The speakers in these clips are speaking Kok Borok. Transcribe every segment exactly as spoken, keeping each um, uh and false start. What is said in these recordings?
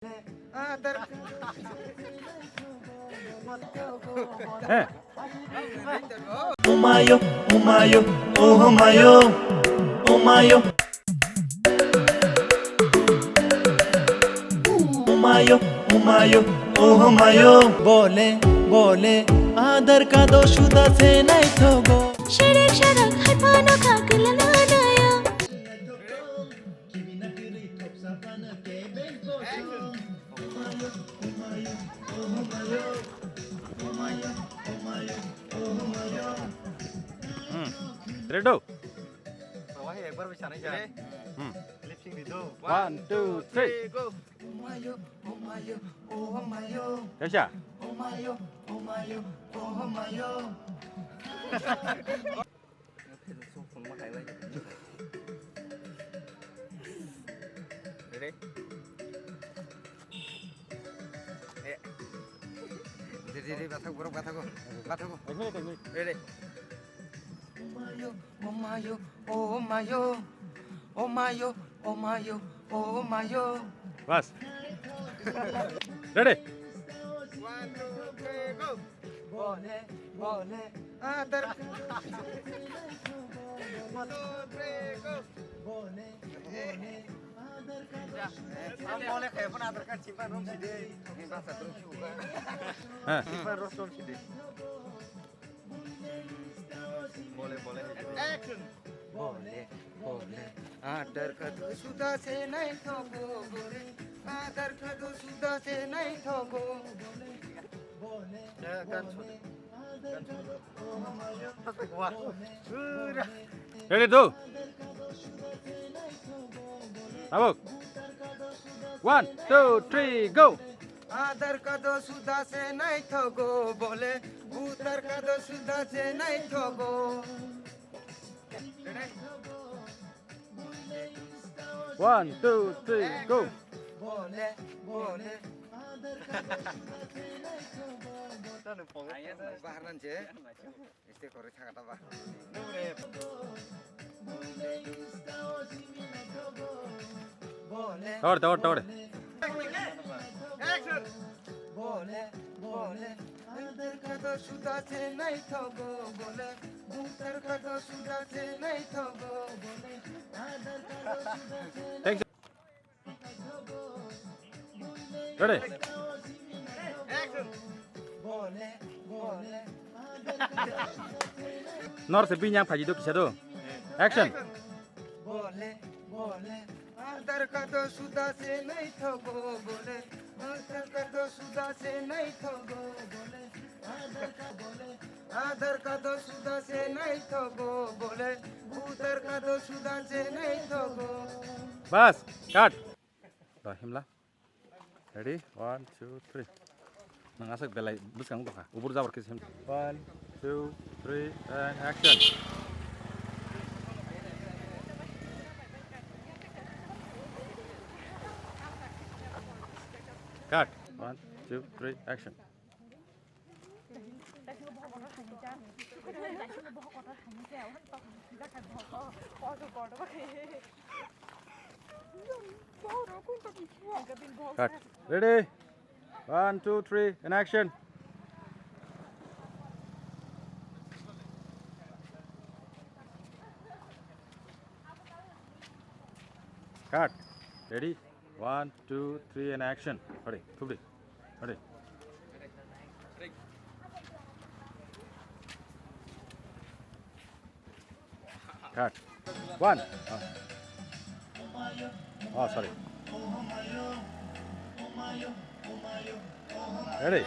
He. Umayo, umayo, oh mayo, umayo. Umayo, umayo, oh mayo. Bole, bole, adar kado suda se naithogo. Sherek sherek hai phano kha kila na naya. Hmm. Ready? Wahi ekbar bi sanai ja. Hmm. Lip sync di do. One, two, three. Go. Kaisa? Ready? Eh. Ready, ready, bathak, borok bathago. Bathago. Ek minute, ek minute. Ready? Omayo, omayo, omayo. Omayo, omayo, omayo. Bas. Ready? One, two, three, go. Bole, bole, adar. One, two, three, go. Bole, bole, adar. Ang bole kaya pun adar card simpan room side. Ini bahasa terus juga. Ha. Simpan room side. Bole, bole. Action. Bole, bole. Adar kado suda se naithogo bole. Adar kado suda se naithogo bole. Bole, bole. Adar kado. Wah. Ready, do. Tabuk. One, two, three, go. Adar kado suda se naithogo bole, voter kado suda se naithogo. One, two, three, go. Bole, bole. Bahar nan je. Este kore thaka ta ba. Tawar, tawar, tawar. Action. Bole, bole. Adar kado suda se naithogo bole. Voter kado suda se naithogo bole. Adar kado suda se. Thanks. Ready? Nor se bini yang phaji do kisa do. Action. Bole, bole, adar kado suda se naithogo bole, adar kado suda se naithogo bole, adar kado bole. Adar kado suda se naithogo bole, voter kado suda se naithogo. Bas, cut. Da himla. Ready? One, two, three. Nang aswk belai bwskang tongkha. Ubur jabor khe sim. One, two, three, and action. Cut. One, two, three, action. Cut. Ready? One, two, three, and action. Cut. Ready? One, two, three, and action. Ready? Thupdi. Ready? Cut. One. Oh. Oh, sorry. Ready?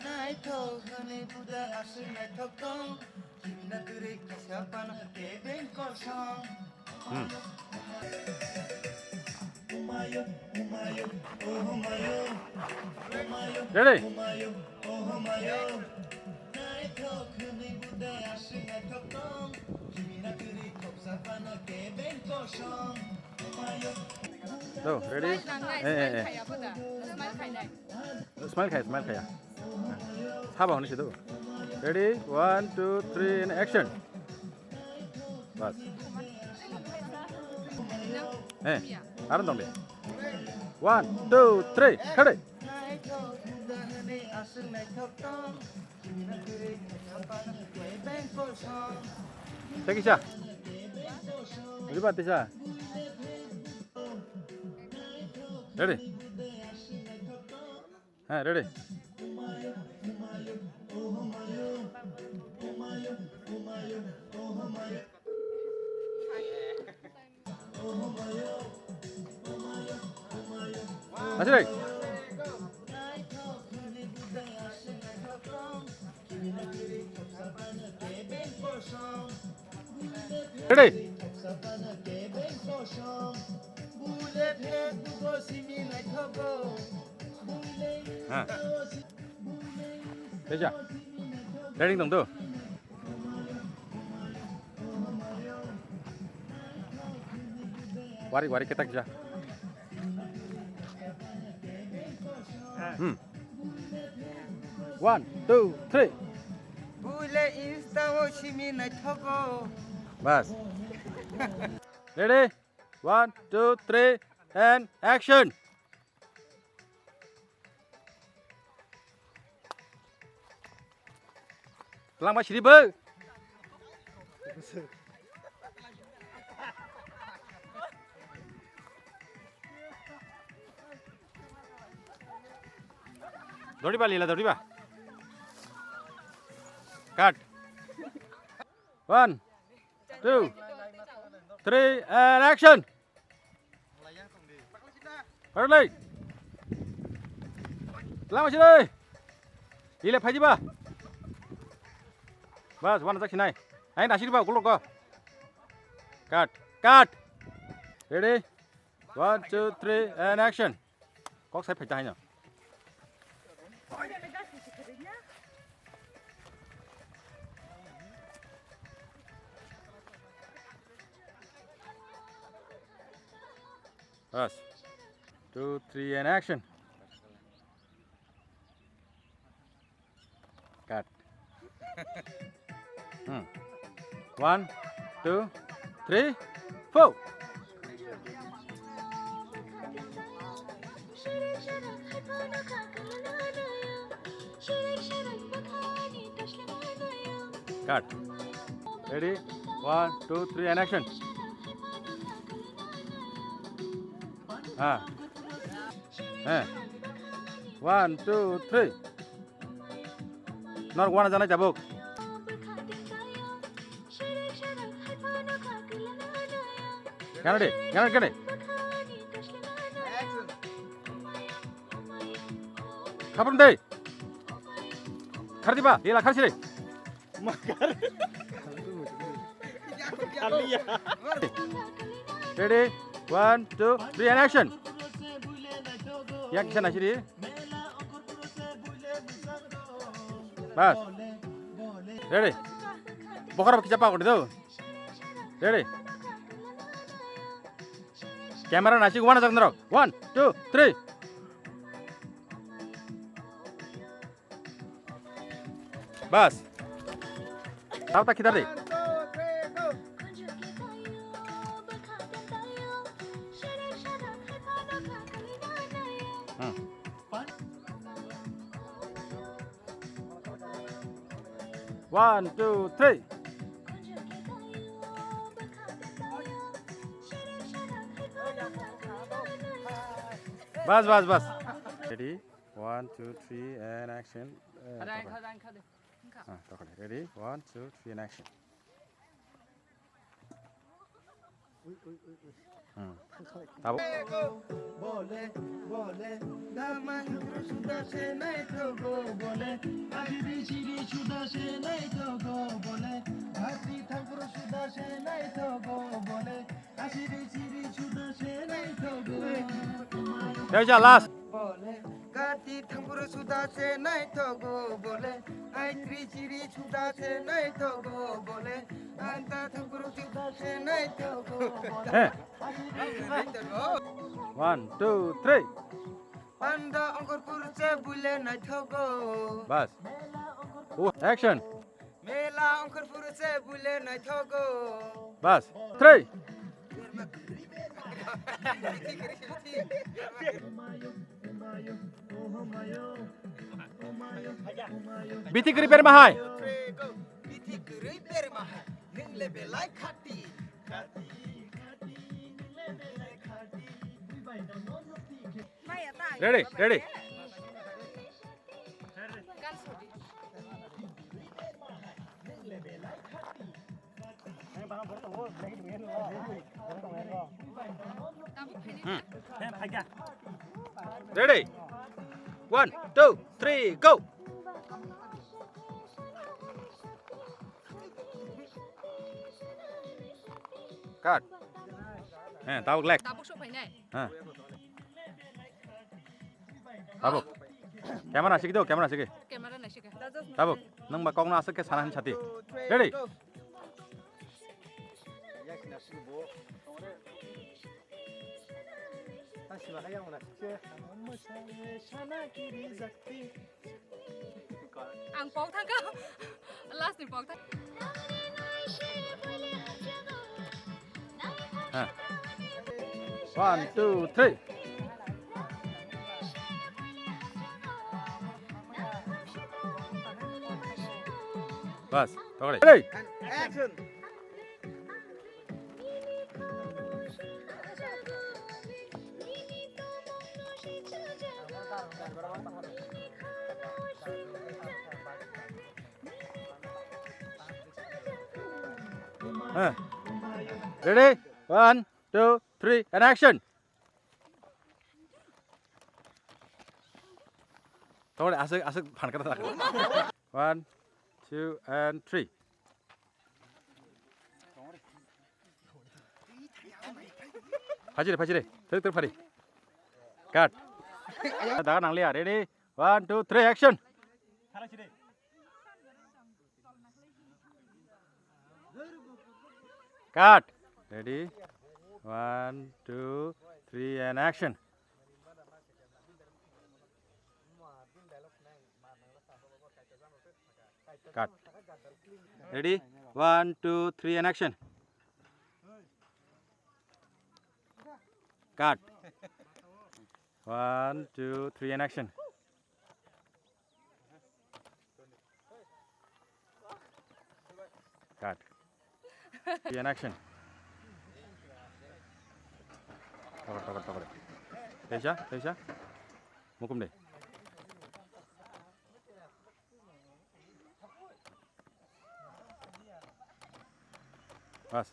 Naithok hwnwi buda aswk naithok tong, kimna kwrwi kaisa pano tei beng kosong. Hmm. Ready? Do, ready? Smile nang nai, eh, eh, smile eh, khaya bo da. Smile khainai. Smile khaya, smile khaya. Sabo hwnwi se do. Ready? One, two, three, and action. Bas. Eh, aro tong de. One, two, three, ready. Thank you, sir. Riba tisa. Ready. Ha, ready. Asik. Ready? Ha. Teja. Ready tong tu. Wari, wari, ketak ja. Hmm. One, two, three. Bule Insta o simi naithogo. Bas. Ready? One, two, three, and action. Twlangma siri bo. Doriba lila doriba. Cut. One, two, three, and action. Early. Lama sini. Ile phaji ba. Bas, wana jak sinai. Hai nasi ba, kulok ko. Cut. Cut. Ready? One, two, three, and action. Kok sai phaita haino. Bas. Two, three, and action. Cut. Hmm. One, two, three, four. Cut. Ready? One, two, three, and action. Ah. Eh. One, two, three. Nor wana janai tabuk. Gana de, gana, gana. Khaprum de. Khar diba, ila khar sire. Ready? One, two, three, and action. Yang kisa nasiri. Bas. Ready? Bokar kisa pa kodi do. Ready? Camera nasi wana jak norok. One, two, three. Bas. Tao ta khitar de. Hmm. One, two, three. Bas, bas, bas. Ready? One, two, three, and action. Eh, Ada yang tokol. Ada yang ada. Ah, tokol. Ready? One, two, three, and action. Hmm. Tabo. Bole, bole, damang suda se naithogo bole, ajiri chiri suda se naithogo bole, hati thakur suda se naithogo bole. Ready, last. Kati thangpuru suda se naithogo bole, aitri chiri suda se naithogo bole, anta thangpuru suda se naithogo bole. Hey. One, two, three. Panda ongkorpuru se bule naithogo. Bas. Oh, action. Mela ongkorpuru se bule naithogo. Bas. Three. Bithi kwrwi berma hai. Ready, ready. Hmm. Ready? One, two, three, go! Cut. Heh, tabuk leg. Tabuk sok phainai. Heh. Tabuk. Camera sikhe do, camera sikhe. Camera nai sikhe. Tabuk. Nang ba kokno aswk khe sana hin sati. Ready? Ang pok thangkha. Last ni pok thang. Ha. One, two, three. Bas, tokre. Hey! And action! Huh. Ready? One, two, three, and action. Tokre, aswk, aswk phan kata tak. One, two, and three. Phajire, phajire. Thwk, thwk, phari. Cut. Daga nangliya. Ready? One, two, three, action. Cut. Ready? One, two, three, and action. Cut. Ready? One, two, three, and action. Cut. One, two, three, and action. Cut. Three, and action. Tokar, tokar, tokar. Teisa, teisa. Mukum de. Bas.